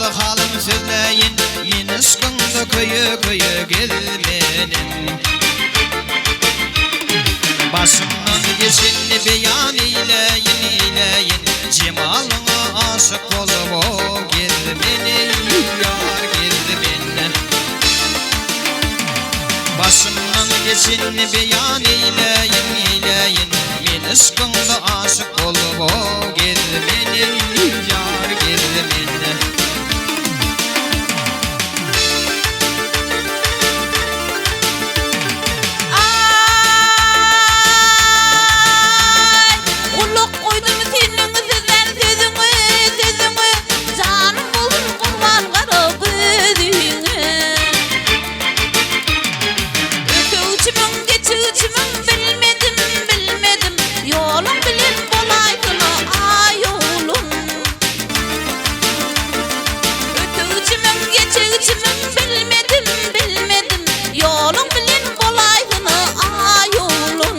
Arzy halym sözläýin, Men yşkyňda köýe-köýe gezmenem. Başymdan geçenni beýan eýläýin, eýläýin, Jemalyňa aşyk bolup-ow gezmen eý, ýar gezmen. Başymdan geçenni beýan eýläýin, eýläýin, Men yşkyňda aşyk bolup-ow gezmen eý, ýar gezmen. Aý, gulak goýdum seniň sözlän sözüňe, sözüňe, Janym bolsun gurban gara gözüňe. Ötegçimiň, geçigçimiň bilmedim, bilmedim, Ýoluň bilen bolaýsyn-a, aý oglum. Ötegçimiň, geçigçimiň bilmedim, bilmedim, Ýoluň bilen bolaýsyn-a, aý oglum.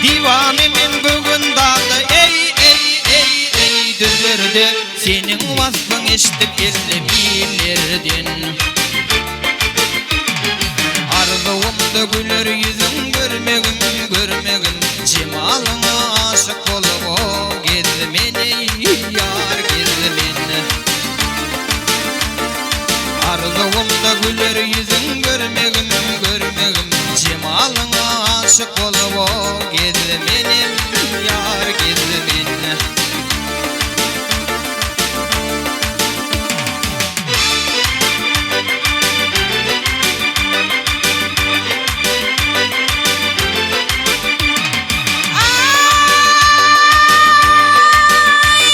Diwana men bu gün dagda eý eý eý eý düzlerde Seniň wasbyň eşdip geldim illerden Arzuwymda güler ýüzüň görmegim görmegim Jemalyňa aşyk bolup-ow gezmen eý ýar gezmen Arzuwymda güler ýüzüň görmegim görmegim Jemalyňa aşyk bolup-ow gezmenem ýar gezmen. Aý,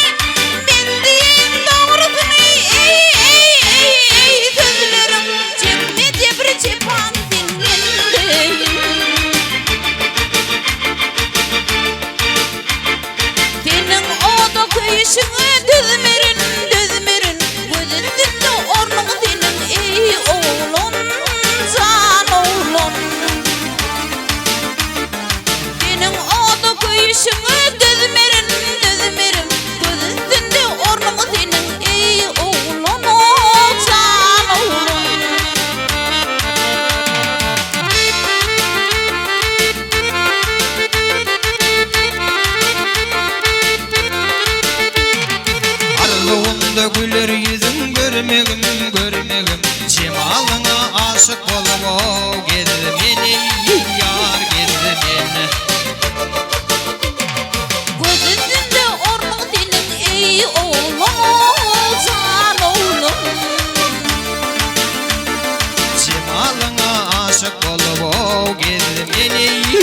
men diýeýin dogrusyny, eý, eý, eý, eý, sözleriň çekme jebri-jepaň sen mendeýin. Seniň oda köýüşiňe dözmerin, dözmerin, Göz üstünde ornuň seniň, eý, oglan, jan oglan. Seniň oda köýüşiňe dözmerin, dözmerin, Göz üstünde ornuň seniň, eý, oglan, jan oglan. Arzuwymda güler ýüzüň görmegim, görmegim, Jemalyňa aşyk bolup-ow gezmen eý, ýar gezmen. Göz üstünde ornuň seniň, eý, oglan, jan oglan. Jemalyňa aşyk bolup-ow gezmen eý.